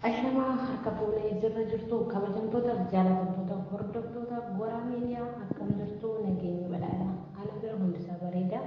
Ashamaa harka fuunee jirra jirtu kabajamtoota jaalatamtoota hordoftoota Goraa Miidiyaa, akkam jirtu? Nageenyi badhaadha. Ana bira hundisaa bareeda.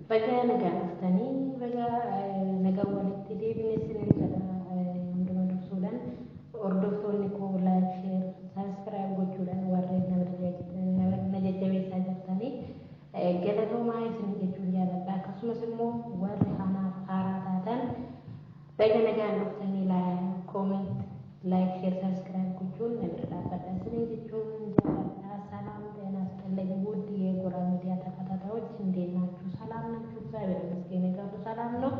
Baga nagaan dhuftanii, baga nagaan walitti deebine isiniin jedha. Hunduma dursuudhaan hordoftoonni koo like, share, subscribe gochuudhaan warreen nama jajjabeessaa jirtanii galatoomaa isin jechuun jaalladha. Akkasumas immoo warri anaaf haaraa taatan baga nagaan dhuftanii, comment, like, share, subscribe gochuun na bira dhaabbadha isiniin jechuun jaalladha. ሰላም ጤና ይስጥልኝ ውድ የጎራ ሚዲያ ተከታታዮች፣ እንዴት ናችሁ? ሰላም ናችሁ? እግዚአብሔር ይመስገን ጋር ሰላም ነው።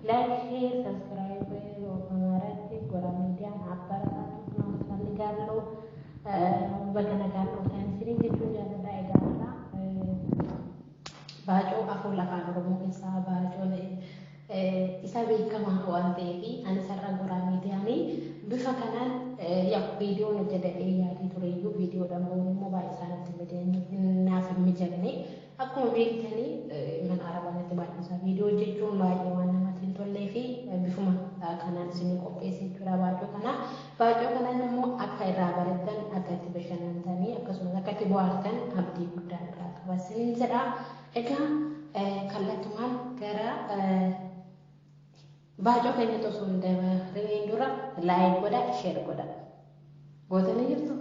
Like, share, subscribe በማድረግ ጎራ ሚዲያን አበረታቱት ማለት ፈልጋለሁ። Baga nagaan dhuftan isiniin jechuun jaalladha. Egaa baacoo afur Afaan Oromoo keessaa baacoo isa beekamaa waan ta'eef ani sarara Goraa Miidiyaanii bifa kanaan yaa viidiyoon hojjetadhee yaadee tureyyuu, viidiyoodhaan bahuun immoo baay'ee isaanitti naaf hin mijanne. Akkuma beektanii mana Arabaatti baay'isaa viidiyoo hojjechuun baay'ee waan namatti hin tollee fi bifuma kanaan isinii qopheesse jechuudha baacoo kana. Baacoo kanaan immoo akka irraa barattan, akka itti bashannantanii, akkasumas akka itti bohaartan abdii guddaa irraa qaba isiniin jedha. Egaa kallattumaan gara baacoo keenyatti osoo hin dabariniin dura like godha, share godha. Gootanii jirtu?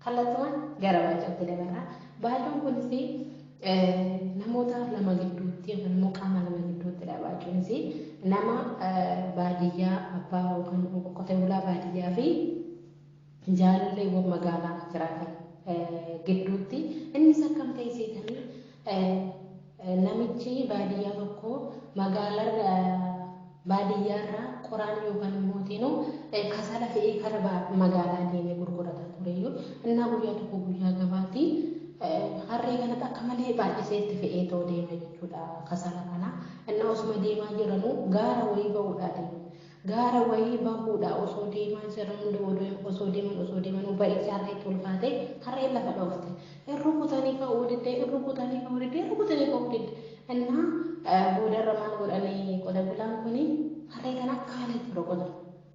Kallattumaan gara baacootti dabarra. Baacoon kunis namoota lama gidduutti yookaan immoo qaama lama gidduuttidha baacoonis. Nama baadiyyaa abbaa yookaan qotee bulaa baadiyyaa fi jaalalleewwan magaalaa jiraatan gidduutti. Innis akkam ta'e seetanii, namichi baadiyyaa tokko magaalarra baadiyyaarraa qoraan yookaan immoo kasala fe'ee kara magaalaa deemee gurgurataa tureyyuu, innaa guyyaa tokko guyyaa gabaatti harree kanatti akka malee baay'isee itti fe'ee too deeme jechuudha kasala kana. Innaa osuma deemaa jiranuu gaara wayii bahuudhaa deemu. Gaara wayii bahuudha osoo deemaa jiran, osoo deeman osoo deeman ba'icha harreetti ulfaate, harreen lafa dhoofte. Irru kutanii ka'uu didde, irru kutanii ka'uu didde, irru kutanii ka'uu didde. Innaa boodarra maal godhanii, qote bulaan kuni harree kana akka malee rukutan.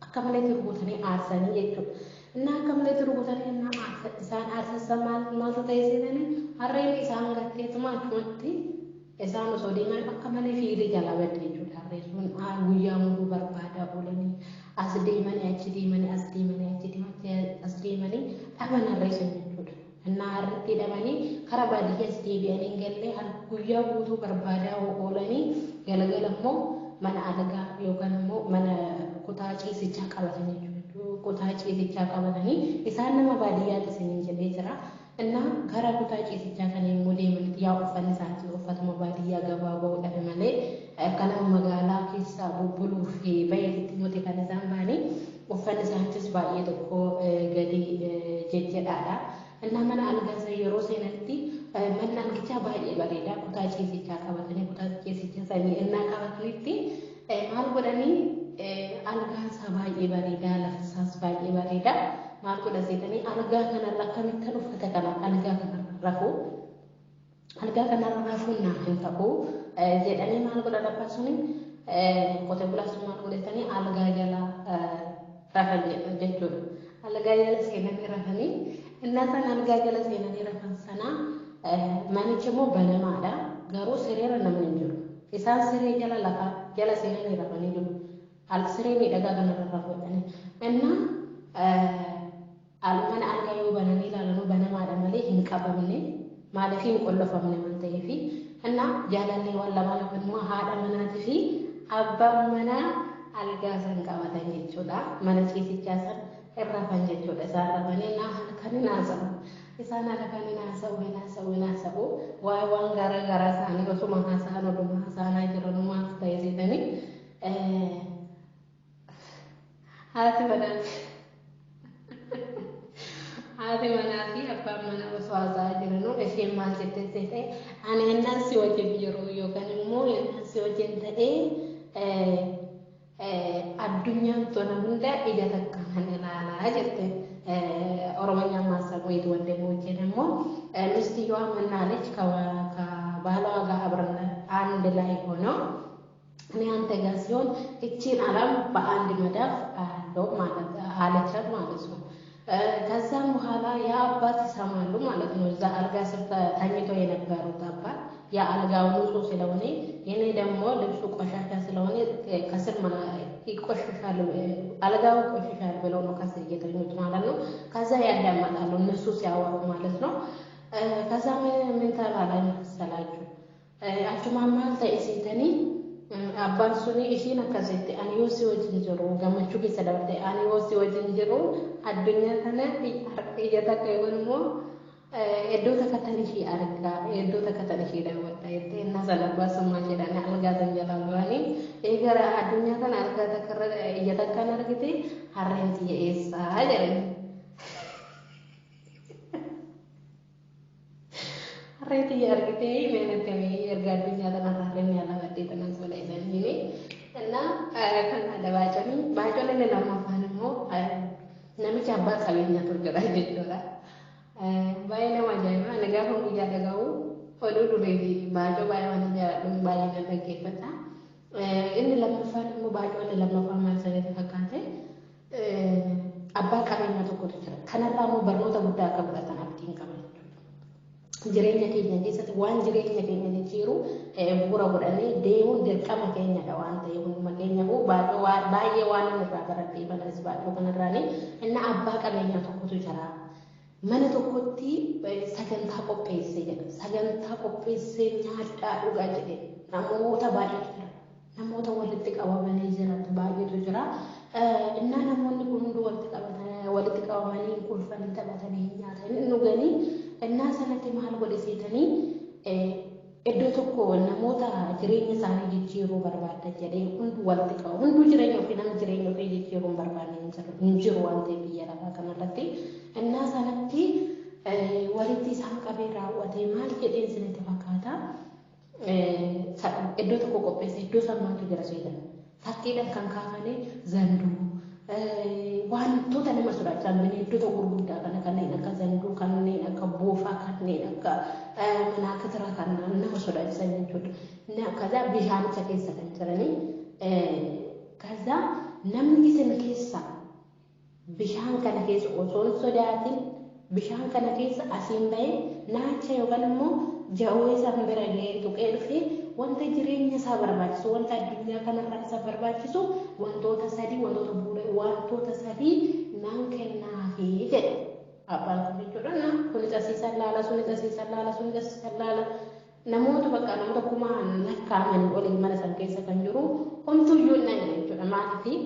Akka malee rukutanii aarsanii jechuudha. Innaa akka malee rukutanii innaa isaan aarsan maaltu ta'e seenanii, harreen isaan gatteetuma achumatti isaan osoo deeman akka malee fiigee jalaa badde jechuudha. Harreen sun guyyaa muruu barbaadaa oolanii, as deemanii achi deemanii, as deemanii achi deemanii, as deemanii dhaban harree sun jechuudha. Innaa harritti hidhamanii karaa baadiyyaas deebi'anii hin galle. Guyyaa guutuu barbaadaa oolanii galgala immoo mana alagaa yookaan immoo mana kutaa ciisichaa qabatanii jechuudha. Kutaa ciisichaa qabatanii, isaan nama baadiyyaati isiniin jedhee jira. Innaa gara kutaa ciisichaa kana immoo deemanitti yaa uffanni isaanii uffatuma baadiyyaa gabaabaa godhame malee akka nama magaalaa keessaa bubbuluu fi bayeetitti miti kan isaan ba'anii, uffanni isaaniitis baay'ee tokko gadi jejjedhaadha. Innaa mana algaa sana yeroo seenanitti manni algichaa baay'ee bareeda. Kutaa ciisichaa qabatanii, kutaa ciisichaa sanii innaa qabatanitti maal godhanii, algaan isaa baay'ee bareeda, lafti isaas baay'ee bareeda. Maal godha seetanii, algaa kanarra akkamittan uffata kana algaa kanarra rafu, algaa kanarra rafuun naaf hin ta'u jedhanii, maal godhan, abbaan suni, qote bulaa sun maal godhatanii, algaa jala rafan jechuudha. Algaa jala seenanii rafanii, innaa sana algaa jala seenanii rafan sana manichi immoo banamaadha. Garuu sireera namni hin jiru. Isaan siree jala lafa jala seenanii rafanii jiru. Siree miidhagaa kanarra rafu jedhanii. Innaa mana algaa yoo bananii ilaalanuu banamaadha malee hin qabamne, maaliif hin qollofamne waan ta'eef. Innaa jaalalleewwan lamaan yookaan immoo haadha manaatii fi abbaan manaa algaa san qabatan jechuudha. Mana ciisichaa san irra rafan jechuudha. Isaan rafanii naa halkan hin haasa'u. Isaan halkan hin haasa'u, hin haasa'u, hin haasa'u. Waa'ee waan garaa garaa isaanii osuma haasa'an, oduma haasa'aa jiran maaltu ta'e seetanii, haati manaa fi abbaan manaa osoo haasa'aa jiranuu isheen maal jettee seete, "Ani ennaan si wajjin jiru yookaan immoo ennaan si wajjin ta'ee addunyaan tona hunda ija takka kan ilaalaa" jette. ኦሮሞኛ ማሰብ ወንድሞቼ ደግሞ ሚስትየዋ ምን አለች? ከባሏ ጋር አብረን አንድ ላይ ሆነው እኔ አንተ ጋር ሲሆን እቺን ዓለም በአንድ መዳፍ አለው ማለት አለቻት ማለት ነው። ከዛም በኋላ ያ አባት ይሰማሉ ማለት ነው። እዛ አልጋ ስር ተኝተው የነበሩት አባት ያ አልጋው ንጹህ ስለሆነ የኔ ደግሞ ልብሱ ቆሻሻ ስለሆነ ከስር ይቆሽሻል፣ አልጋው ይቆሽሻል ብለው ነው ከስር እየተኙት ማለት ነው። ከዛ ያዳመጣሉ እነሱ ሲያወሩ ማለት ነው። ከዛ ምን ተባለ መሰላችሁ? Achuma maal ta'e seetanii abbaan suni ishiin akkas jette, ani yoo si wajjin jiru gammachuu keessa dabarte, ani yoo si wajjin jiru addunyaa kana ija takka yookaan immoo iddoo takka tan ishii argaa, iddoo takka tan ishii daawwadha jettee. Innaa sana abbaa sun maal jedhanii algaa san jalaa bu'anii eegara addunyaa kana algaa takka irra ija takkaan argite, harreen tiyya eessaa jedhanii. Harreen tiyya argitee meenatti erga addunyaa tanarra harreen yaala baddee tanan sola jedhanii. እና kan baaconni baacoon inni lammaffaan immoo namicha abbaa qabeenyaatu jira jechuudha. Baay'ee nama ajaa'iba. Ani gaafa guyyaa dhaga'u oduu durii fi baacoo baay'ee waan jaalladhuun baay'ee nan dhaggeeffata. Inni lammaffaan immoo baacoo inni lammaffaan maal sanitti fakkaate, abbaa qabeenyaa tokkotu jira. Kanarraa immoo barnoota guddaa akka fudhatan abdiin qaba jechuudha. Jireenya keenya keessatti waan jireenya keenya jijjiiru bu'uura godhanii deemuun dirqama keenyadha waan ta'eef hunduma keenyaafuu baay'ee waan inni irraa baradhee banas baacoo kanarraani. Inni abbaa qabeenyaa tokkotu jira. Mana tokkotti sagantaa qopheessee jedha. Sagantaa qopheessee nyaadhaa dhugaa jedhe, namoota baay'eetu jira. Namoota walitti qabamanii jiran baay'eetu jira. Innaa namoonni kun hundi walitti qabamanii kolfanii, taphatanii, nyaatanii, dhuganii, innaa sanatti maal godhe seetanii, iddoo tokko namoota jireenya isaanii jijjiiruu barbaadan jedhee hundi walitti qaba. Hunduu jireenya ofii, namni jireenya ofii jijjiiruu hin barbaanne hin jiru waan ta'eef biyya lafaa kanarratti. Innaa sanatti walitti isaan qabee raawwatee maal jedheen isinitti fakkaata? Iddoo tokko qopheesse, iddoo san maaltu jira seetan? Fakkiidhaan kan kaafame zanduu, wantoota nama sodaachisan, bineeldota gurguddaa kana kanneen akka zanduu, kanneen akka boofaa, kanneen akka manaa kitiraa kan nama sodaachisan jechuudha. ከዛ bishaanicha keessa kan jiranii, ከዛ namni isin keessa bishaan kana keessa osoo hin sodaatin bishaan kana keessa asiin bahee naacha yookaan immoo jawwee san bira ga'ee tuqee dhufee wanta jireenya isaa barbaachisu, wanta addunyaa kanarraa isa barbaachisu, wantoota sadii, wantoota bu'uura, wantoota sadii nan kennaafi jedhe abbaan kun jechuudha. Na kunis asiisan laala, sunis asiisan laala, sunis asiisan laala. Namoota bakka namoota kumaan lakkaa'aman olii mana san keessa kan jiru homtuyyuu hin dhaqne jechuudha. Maaliif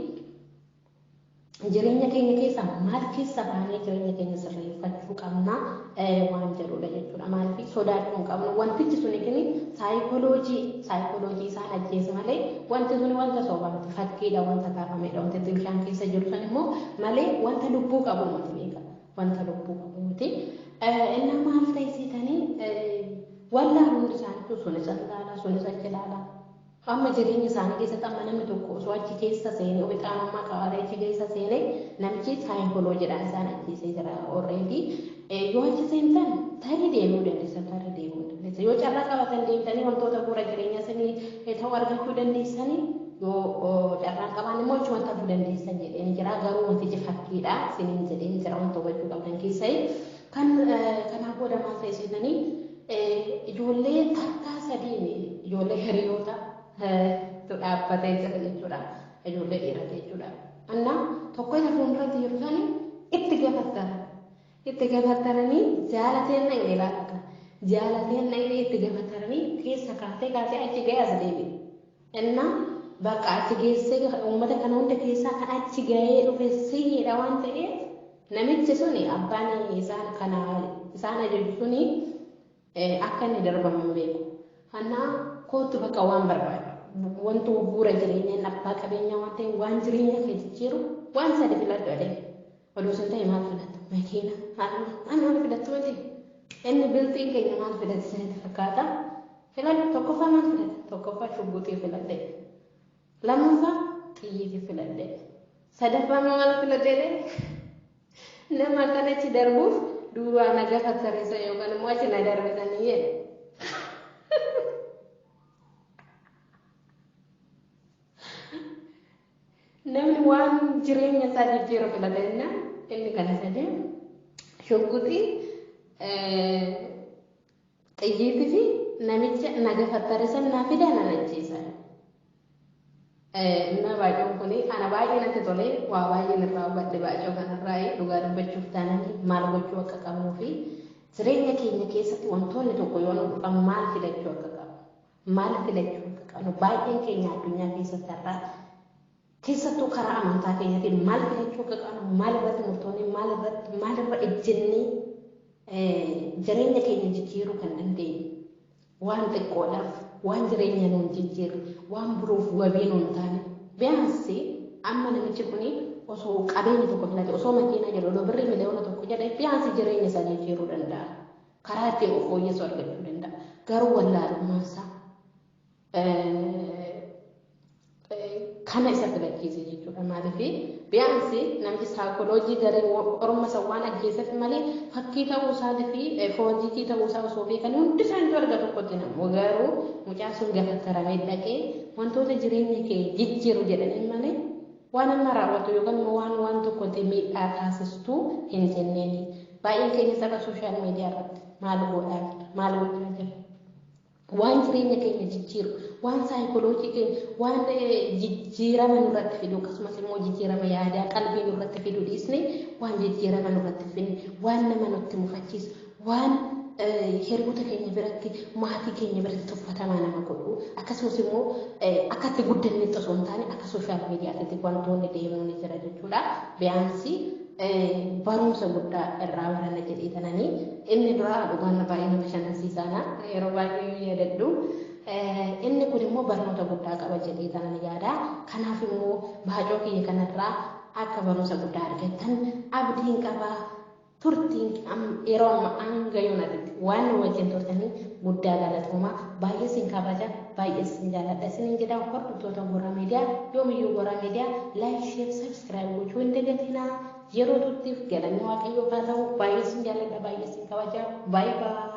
jireenya keenya keessa maal keessa baanee jireenya keenya sirreeffachuu qabna waan jedhudha jechuudha. Maaliif sodaachuu hin qabnu, wantichi suni kini saayikooloojii isaan ajjeese malee wanti suni wanta sobaati, fakkiidha, wanta kaafamedha, wanti bishaan keessa jiru sun immoo malee wanta lubbuu qabu miti, beeka, wanta lubbuu qabu miti. Innaa maal ta'e seetanii, wallaan hundi isaaniitu sunis as ilaala, sunis achi ilaala. Amma jireenya isaanii keessatti amma namni tokko osoo achi keessa seenee ofixaanummaa qabaatee achi keessa seenee, namichi saayikooloojiidhaan isaan ajjeesee jira already. Yoo achi seentan tarii deemuu dandeessan, tarii deemuu dandeessan. Yoo carraa qabatan deemtanii wantoota bu'uura jireenya sanii ta'uu argachuu dandeessanii, yoo carraan qaban immoo achuma ta'uu dandeessan jedheen jira. Garuu wantichi fakkiidha siniin jedheen jira, wanta hubachuu qabdan keessaa. Kan kanaa booda maal ta'e seetanii, ijoollee takkaa sadiin, ijoollee hiriyoota dhaabbatee jira jechuudha. Ijoollee dhiirata jechuudha. Annaa tokko isa fuulduratti jiru sani itti gafattara. Itti gafattaranii jaalateen dhaqee ilaallata. Jaalateen dhaqee itti gafattaranii keessa kaatee kaatee achi ga'ee as deebi'e. Innaa bakka achi geessee uummata kana hunda keessaa kan achi ga'ee dhufe siidha waan ta'eef, namichi suni abbaan isaan kana isaan ajaju suni akka inni darbamu hin beeku. Kanaaf kootu bakka waan barbaadu. Wanti bu'uura jireenyaa, abbaa qabeenyaa waan ta'eef, waan jireenya kee jijjiiru waan sadi filadhu adeema. Oduu sun ta'e maal filattu? Makiina maal maal filattu miti? Inni bilxiin keenya maal filate isinitti fakkaata? Filadhu, tokkoffaa maal filate? Tokkoffaa shugguxii filadhe. Lammaffaa xiyyiitii filadhe. Sadaffaa maal filadhe? Nama akkanachi darbuuf duubaa na gafatarisa yookaan immoo achi na darbisanii jedhe. Namni Waan jireenya isaa jijjiiru filate jennaan inni kana sadee shugguxii, xiyyiitii fi namicha naga fattare san naa fidaa nan ajjeesa. Na baacoon kun ana baay'ee natti tolee, waa baay'een irraa hubadhe baacoo kanarraa. Dhugaa dubbachuuf taanaan maal gochuu akka qabnuu fi jireenya keenya keessatti wantoonni tokko yoo nu dhufan maal filachuu akka qabnu, maal filachuu akka qabnu, baay'een keenya addunyaa keessatti har'aa keessattuu karaa amantaa keenyaatiin maal filachuu akka qabnu, maal irratti murtoonnee, maal irratti maal irra ejjennee jireenya keenya jijjiiruu kan dandeenyu, waan xiqqoodhaaf waan jireenya nuun jijjiirre, waan biruuf wabii nuun taane. Biyaansi amma namichi kuni osoo qabeenya tokko filate, osoo makiinaa jedhu, osoo birrii 1 miliyoona jedhe, biyaansi jireenya isaa jijjiiruu danda'a. Karaa ittiin of fooyyessu argachuu danda'a. Garuu wallaalummaan isaa kana isa filachiise jechuudha. Maaliif biyaansi namni saayikooloojii garee orma isa waan ajjeeseef malee fakkii ta'uu isaatii fi foorjiitii ta'uu isaa osoo beekan hundi isaaniitu arga tokkotti namu. Garuu mucaan sun gafattaramee dhaqee wantoota jireenya kee jijjiiru jedhanii malee waan amma raawwatu yookaan immoo waan waan tokkotti miidhaa taasistu hin jenneeni. Baay'een keenya saba social media irratti maal godhaa jira? Maal gochaa jira? Waan jireenya keenya jijjiiru, waan saayikooloojii keenya, waan jijjiirama nurratti fidu, akkasumas immoo jijjiirama yaadaa qalbii nurratti fidu dhiisne, waan jijjiirama nurratti fidne, waan nama nutti mufachiisu, waan hiriyoota keenya biratti, maatii keenya biratti tuffatamaa nama godhu, akkasumas immoo akka itti guddannetti osoo hin taane akka social mediaatti wantoonni deemuu ni jira jechuudha. Biyaansi barumsa guddaa irraa barana jedhee tananii inni duraa dhugaan baay'ee nama bashannansiisaana yeroo baay'ee yaadadhu. Inni kun immoo barnoota guddaa qaba jedhee tanan yaada. Kanaaf immoo baacoo kiyya kanarraa akka barumsa guddaa argattan abdiin qaba. Turtiin yeroo amma hanga yoonatitti waan nu wajjin turtanii guddaa galatooma. Baay'ee sin kabaja, baay'ee sin jaalladha isiniin jedha hordoftoota Goraa Miidiyaa. Yoomiyyuu Goraa Miidiyaa like, share, subscribe gochuu hin dagatinaa. Yeroo turtiif galanni Waaqayyoof haa ta'u. Baay'ee sin jaalladha, baay'ee sin kabaja. Baay'ee baay'ee.